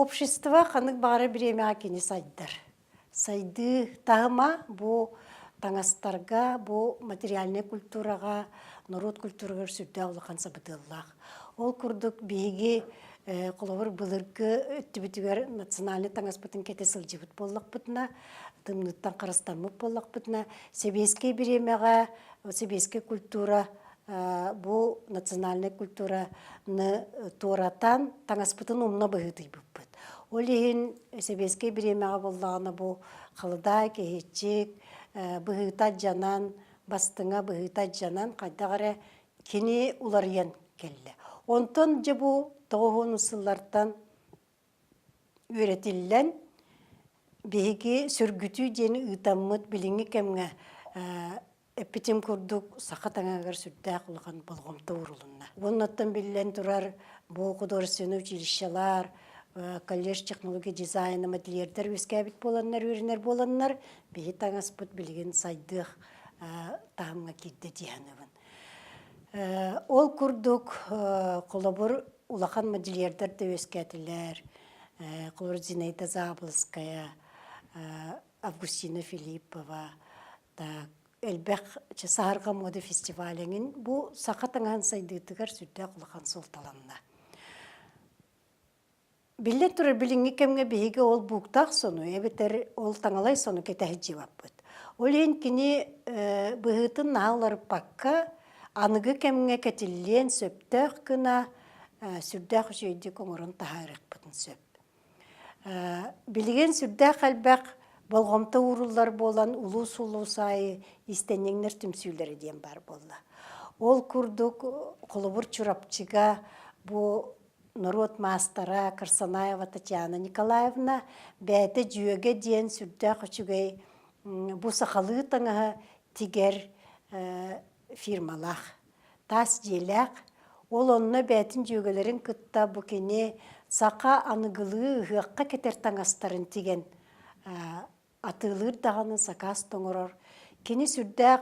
Общество ханнык баҕарар бириэмэҕэ кини сайдар. Сайдыы таһыма бу таҥастарга, бу материальнай культураҕа, норуот культурагар сүрдээх улахан сабыдыаллаах. Ол курдук биһиги холобур былыргы өттүбүтүгэр национальнай таҥаспытын кэтэ сылдьыбыт буоллахпытына, тымныыттан харыстаммыт буоллахпытына, сэбиэскэй бириэмэҕэ сэбиэскэй культура бу национальнай культураны туоратан таҥаспытын умна быһыытыйбыппыт. Ол иһин сэбиэскэй бириэмэҕэ буоллаҕына бу халыдаай киһиччик быһыыта алдьанан, бастыҥа быһыыта алдьанан хайдах эрэ кини уларыйан кэллэ. Онтон дьэ бу 90 сыллартан үөрэтиллэн биһиги сөргүтүү диэни ыытаммыт билиҥҥи кэмҥэ эппитим курдук саха таҥаһыгар сүрдээх улахан болҕомто уурулунна. Уоннаттан биллэн турар бу художественнай училищелар, колледж технология дизайна модельердэр үөскээбит буоланнар, үөрэнэр буоланнар, биһи таҥаспыт билигин сайдыах таһымҥа киирдэ дии саныыбын. Ол курдук, холобур, улахан модельердар да үөскээтилэр. Холобур, Зинаида Заболоцкая, Августина Филиппова, так, элбэх Саһарҕа мода фестиваль бу саха таҥаһын сайдыытыгар сүрдээх улахан суолталанна. Биллэн турар, билиҥҥи кэмҥэ биһиги ол бууктаах сону эбэтэр ол таҥалай сону кэтэһэ дьиэбаппыт. Ол иһин кини быһыытын наһаа уларыппакка, аныгы кэмҥэ кэтиллиэн сөптөөх гына сүрдээх үчүгэйдик оҥорон таһаарыахпытын сөп. Билигин сүрдээх элбэх болҕомто ууруллар буолан улуус-улуус аайы иистэнньэҥнэр түмсүүлэрэ диэн баар буолла. Ол курдук, холобур, Чурапчыга бу норуот маастара Карсанаева Татьяна Николаевна бэйэтэ дьүөгэ диэн сүрдээх үчүгэй бу сахалыы таҥаһы тигэр фирмалаах, таас дьиэлээх. Ол онно бэйэтин дьүөгэлэрин кытта бу кини саха аныгылыы ыһыахха кэтэр таҥастарын тигэн атыылыыр даҕаны сакаас тоҥорор. Кини сүрдээх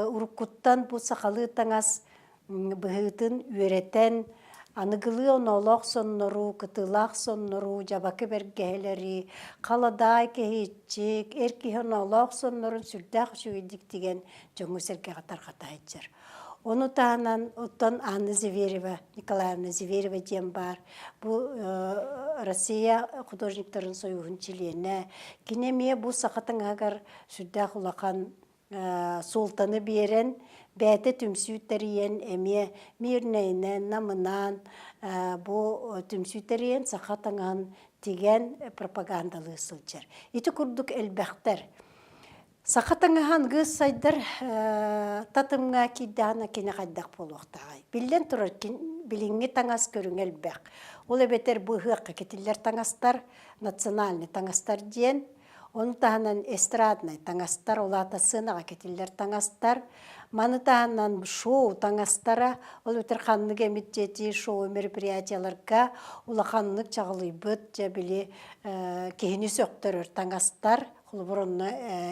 уруккуттан бу сахалыы таҥас быһыытын үөрэтэн, аныгылыы оноолоох соннору, кытыылаах соннору, дьабакы бэргэһэлэри, халадаай кэһиэччик, эр киһи оноолоох соннорун сүрдээх үчүгэйдик тигэн дьоҥҥо-сэргэҕэ тарҕата сылдьар. Ону таһынан оттон Анна Зверева, Николаевна Зверева диэн баар. Бу Россия художниктарын союһун чилиэнэ. Кини эмиэ бу саха таҥаһыгар сүрдээх улахан суолтаны биэрэн, бэйэтэ түмсүү тэрийэн эмиэ Мирнэйинэн, Намынан бу түмсүү тэрийэн саха таҥаһын тигэн пропагандалыы сылдьар. Ити курдук элбэхтэр. Саха таҥаһа аныгы сайдар татымҥа киирдэҕинэ кини хайдах буолуохтааҕый? Биллэн турар, билиҥҥи таҥас көрүҥэ элбэх. Ол эбэтэр бу ыһыахха кэтиллэр таҥастар, национальнай таҥастар диэн, ону таһынан эстраднай таҥастар, ол аата сыанаҕа кэтиллэр таҥастар, маны таһынан шоу таҥастара, ол эбэтэр ханнык эмит дьиэтии шоу мероприятиеларга улаханнык чаҕылыйбыт, дьэ били киһини сөхтөрөр таҥастар, Холобур, онно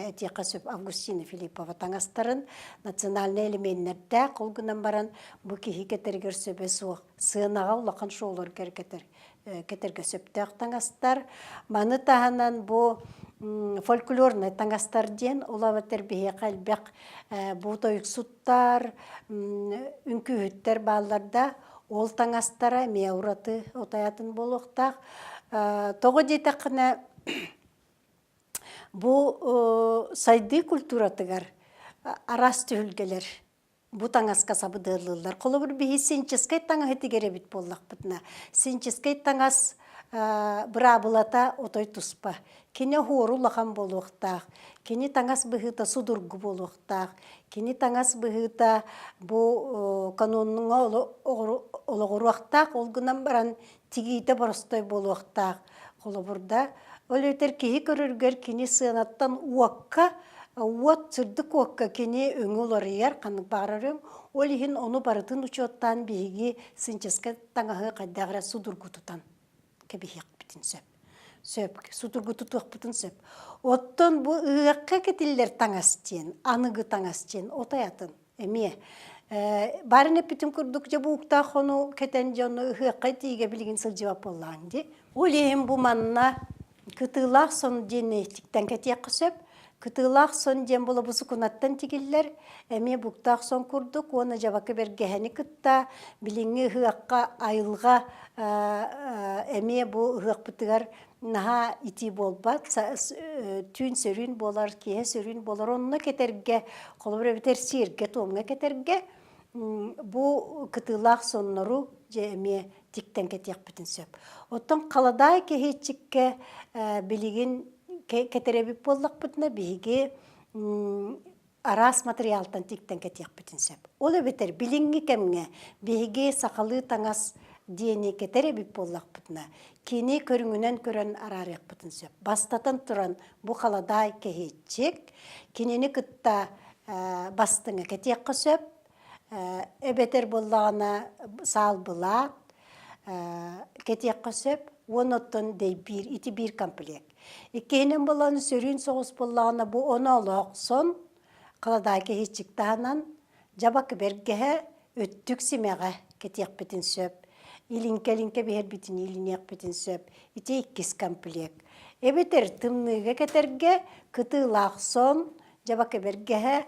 этиэххэ сөп Августина Филиппова таҥастарын национальнай элеменнэрдээх, ол гынан баран бу киһи кэтэригэр сөбө суох сыанаҕа улахан шоуларга кэтэр кэтэргэ сөптөөх таҥастар. Маны таһынан бу фольклорнай таҥастар диэн, ол эбэтэр биһиэхэ элбэх бу тойуксуттар, үҥкүүһүттэр бааллар да, ол таҥастара эмиэ ураты отайатын буолуохтаах. Тоҕо диэтэххинэ, Бу сайдыы культуратыгар араас түһүлгэлэр бу таҥаска сабыдыаллыыллар. Холобур, биһи синческэй таҥаһы тигэр эбит буоллахпытына, синческэй таҥас быраабылата отой туспа. Кини оһуору улахан буолуохтаах, кини таҥас быһыыта судургу буолуохтаах, кини таҥас быһыыта бу канонҥа олоҕуруохтаах, ол гынан баран тигиитэ боростой буолуохтаах. Холобурда, ол эбэтэр киһи көрөргөр кини сыанаттан уокка, уот сырдык уокка кини өҥө уларыйар, ханнык баҕарар өҥ. Ол иһин ону барытын учуоттаан биһиги сынчаска таҥаһы хайдах эрэ судургутутан кэбиһиэхпитин сөп. Сөп, судургутутуохпутун сөп. Оттон бу ыһыахха кэтиллэр таҥас диэн, аныгы таҥас диэн отой атын эмиэ. Баарын эппитим курдук дьэ бууктаах хону кэтэн дьону ыһыахха итиигэ билигин сылдьыбат буоллаҕыҥ дии. Ол иһин бу манна кытыылаах сон диэн тиктэн кэтиэххэ сөп. Кытыылаах сон диэн буола бу сукунаттан тигиллэр, эмиэ буктаах сон курдук уонна дьабакы бэргэһэни кытта билиҥҥи ыһыахха айылҕа эмиэ бу ыһыахпытыгар наһаа итии буолбат, түүн сөрүүн буолар, киэһэ сөрүүн буолар. Онно кэтэргэ, холобур эбэтэр сиэргэ-туомҥа кэтэргэ бу кытыылаах соннору дьэ эмиэ тиктэн кэтиэхпитин сөп. Оттон халадаай кэһиэччиккэ билигин кэтэрэбит буоллахпытына биһиги араас матырыйаалтан тиктэн кэтиэхпитин сөп. Ол эбэтэр билиҥҥи кэмҥэ биһиги сахалыы таҥас диэни кэтэр эбит буоллахпытына, кини көрүҥүнэн көрөн араарыахпытын сөп. Бастатан туран, бу халадаай кэһиэччик, кинини кытта бастыҥа кэтиэххэ сөп, эбэтэр буоллаҕына саалбылаат кэтиэххэ сөп, уон оттон дэйбиир, ити биир комплект. Иккиһинэн буолан сөрүүн соҕус буоллаҕына бу оноолоох сон, халадаайка иһиччик таһынан, дьабак бэргэһэ, өттүк симэҕэ кэтиэхпитин сөп. Илиҥкэ-илиҥкэ биһэрбитин илиниэхпитин сөп. Ити иккис комплект. Эбэтэр тымныыга кэтэргэ кытыылаах сон, дьабака бэргэһэ,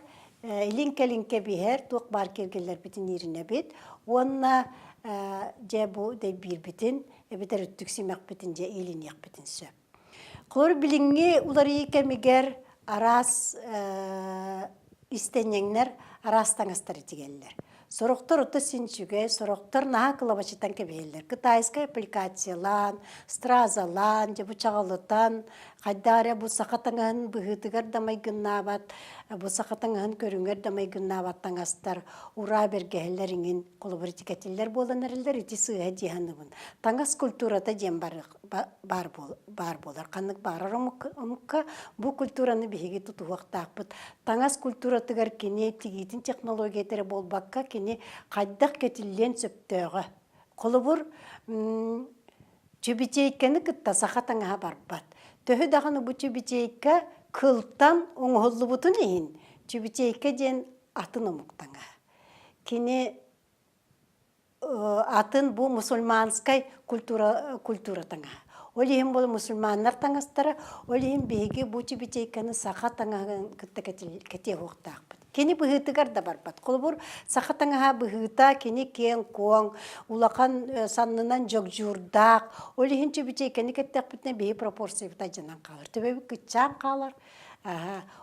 илиҥкэ-илиҥкэ биһэр, туох баар киэргэллэрбитин ииринэбит уонна дьэ бу дэйбиирбитин эбэтэр өттүк симэхпитин дьэ иилиниэхпитин сөп. Холобур, билиҥҥи уларыйыы кэмигэр араас истэнньэҥнэр араас таҥастары тигэллэр. Сорохтор ото син үчүгэй, сорохтор наһаа кылабачытан кэбиһэллэр. Кытайскай аппликациялаан, стразалаан, дьэ бу чаҕылытан, хайдах эрэ бу саха таҥаһын быһыытыгар да майгыннаабат, бу саха таҥаһын көрүҥэр да майгыннаабат таҥастар ураа бэргэһэлэр иҥин холобур этикетиллэр буолан эрэллэр ити сыыһа дии саныыбын. Таҥас культурата диэн баар, баар буолар. Ханнык баарар омукка бу культураны биһиги тутуһуохтаахпыт. Таҥас культуратыгар кини тигиитин технологията эрэ буолбакка, кини хайдах кэтиллиэн сөптөөҕө. Холобур, чүбүчиэйкэни кытта саха таҥаһа барбат. Төһө даҕаны бу чүбүчиэйкэ кылтан оҥоһуллубутун иһин, чүбүчиэйкэ диэн атын омук таҥаһа. Кини атын бу мусульманскай культура, культура таҥаһа. Ол иһин бу мусульманнар таҥастара, ол иһин биһиги бу тюбетейканы саха таҥаһын кытта кэтиэ уохтаахпыт. Кини быһыытыгар да барбат. Холобур, саха таҥаһа быһыыта кини киэҥ-куоҥ, улахан саннынан дьогдьуурдаах. Ол иһин тюбетейканы кэттэхпитинэ биһи пропорциябыт алдьанан хаалар. Төбөбүт кыччаан хаалар.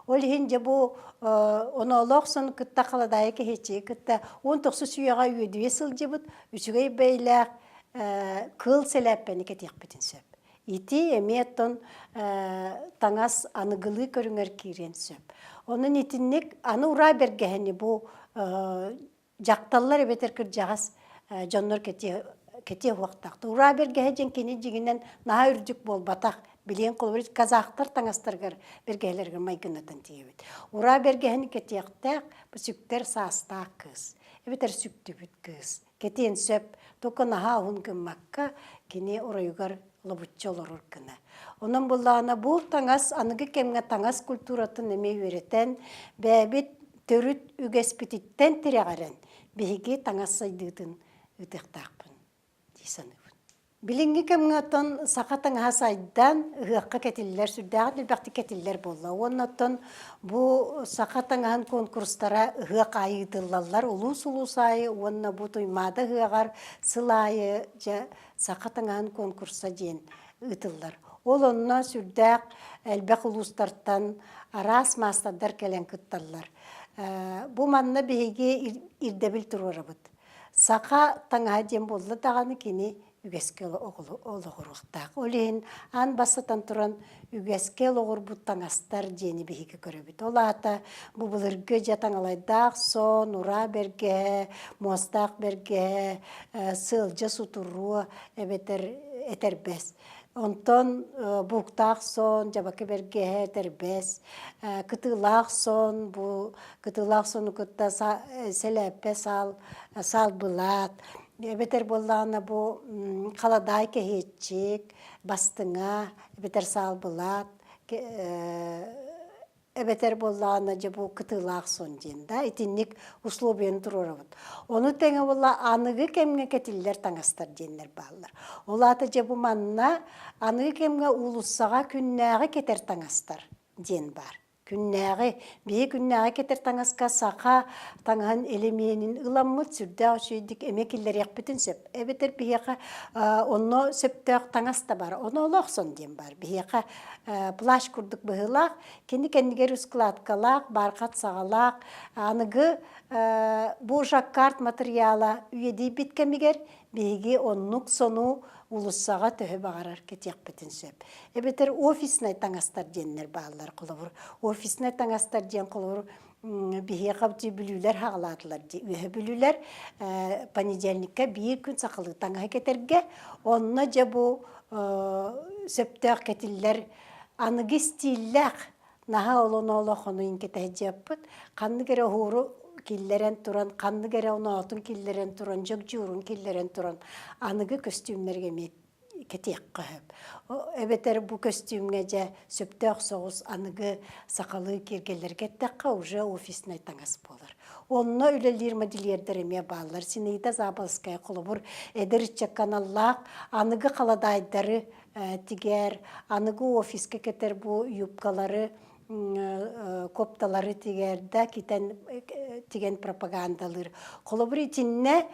Ол иһин дьэ бу оноолоох сон кытта халадаайы кэһиэччиги кытта 19 үйэҕэ үөдүйэ сылдьыбыт үчүгэй бэйлээх кыыл сэлээппэни кэтиэхпитин сөп. Ити эмиэ оттон таҥас аныгылыы көрүҥэр киириэн сөп. Онон итинник аны ураа бэргэһэни бу дьахталлар эбэтэр кырдьаҕас дьоннор кэтиэ кэтиэ уохтаахтар. Ураа бэргэһэ диэн кини дьиҥинэн наһаа үрдүк буолбатах. Билиэн холобур казахтар таҥастарыгар бэргэһэлэригэр майгыннатан тиийэбит. Ураа бэргэһэни кэтиэхтээх бу сүктэр саастаах кыыс эбэтэр сүктүбүт кыыс кэтиэн сөп. Только наһаа уһун гыммакка кини оройугар лобуччу олорор гына. Онон буллаҕына бу таҥас аныгы кэмҥэ таҥас культуратын эмиэ үөрэтэн бэйэбит төрүт үгэспититтэн тирэҕирэн биһиги таҥас сайдыытын ыытыахтаахпын дии саныыбын. Билиҥҥи кэмҥэ оттон саха таҥаһа сайдан, ыһыахха кэтиллэр, сүрдээҕин элбэхтик кэтиллэр буолла. Уонна оттон бу саха таҥаһын конкурстара ыһыах аайы ыытыллаллар улуус-улуус аайы уонна бу Туймаада ыһыаҕар сыл аайы дьэ саха таҥаһын конкурса диэн ыытыллар. Ол онно сүрдээх элбэх улуустартан араас маастардар кэлэн кытталлар. Бу манна биһиги ирдэбил туруорабыт. Саха таҥаһа диэн буолла даҕаны кини үгэскэ олоҕуруохтаах. Ол иһин аан бастатан туран үгэскэ олоҕурбут таҥастар диэни биһиги көрөбүт. Ол аата бу былыргы дьэ таҥалайдаах сон, ураа бэргэһэ, муостаах бэргэһэ, сыалдьа сутуруо эбэтэр этэрбэс. Онтон бууктаах сон, дьабакы бэргэһэ, этэрбэс, кытыылаах сон, бу кытыылаах сону кытта сэлээппэ саал, саал былаат, эбэтэр буоллаҕына бу халадаай кэһиэччик, бастыҥа, эбэтэр саал былаат. Эбэтэр буоллаҕына дьэ бу кытыылаах сон диэн да итинник условияны туруорабыт. Ону тэҥэ буолла аныгы кэмҥэ кэтиллэр таҥастар диэннэр бааллар. Ол аата дьэ бу манна аныгы кэмҥэ уулуссаҕа күннээҕи кэтэр таҥастар диэн баар. Күннээҕи, биһи күннээҕи кэтэр таҥаска саха таҥаһын элэмиэнин ыламмыт сүрдээх үчүгэйдик эмиэ киллэриэхпитин сөп. Эбэтэр биһиэхэ онно сөптөөх таҥас да баар. Ону олох сон диэн баар. Биһиэхэ плащ курдук быһыылаах, кини кэннигэр ускладкалаах, бархат саҕалаах, аныгы бу жаккард матырыйаала үйэдийбит кэмигэр биһиги оннук сону уулуссаҕа төһө баҕарар кэтиэхпитин сөп. Эбэтэр офиснай таҥастар диэннэр бааллар холобур. Офиснай таҥастар диэн холобур биһиэхэ бүлүүлэр хаҕалаатылар дии үөһэ бүлүүлэр понедельникка биир күн сахалыы таҥаһы кэтэргэ онно дьэ бу сөптөөх кэтиллэр аныгы стиллээх наһаа олоно-олох ону кэтэһдьиэппит ханнык эрэ оһуору киллэрэн туран ханнык эрэ оноотун киллэрэн туран дьөгдьуурун киллэрэн туран аныгы көстүүмнэргэ эмиэ кэтиэххэ сөп. Эбэтэр бу көстүүмҥэ дьэ сөптөөх соҕус аныгы сахалыы киэргэллэргэ эттэххэ уже офиснай таҥас буолар. Онно үлэлиир модельердэр эмиэ бааллар. Синаида Заболоцкая холобур эдэр ыччакка аналлаах аныгы халадаайдары тигэр, аныгы офиска кэтэр бу юбкалары копталары тигэрдэ китэн тигэн пропагандалыыр. Холобур итиннэ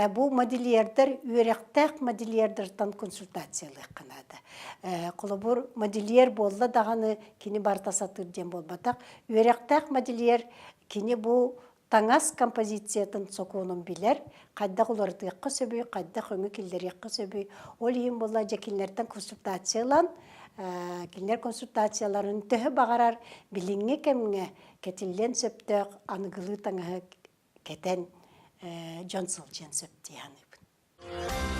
бу модельердэр үөрэхтээх модельердартан консультациялыахха наада. Холобур модельер буолла даҕаны кини барыта сатыыр диэн буолбатах. Үөрэхтээх модельер кини бу таҥас композициятын сокуонун билэр, хайдах уларытыахха сөбүй, хайдах өҥү киллэриэххэ сөбүй. Ол иһин буолла дьэ кинилэртэн консультация ылан, кинилэр консультацияларын төһө баҕарар билиҥҥи кэмҥэ кэтиллиэн сөптөөх аныгылыы таҥаһы кэтэн дьон сылдьыан сөп дии саныыбын.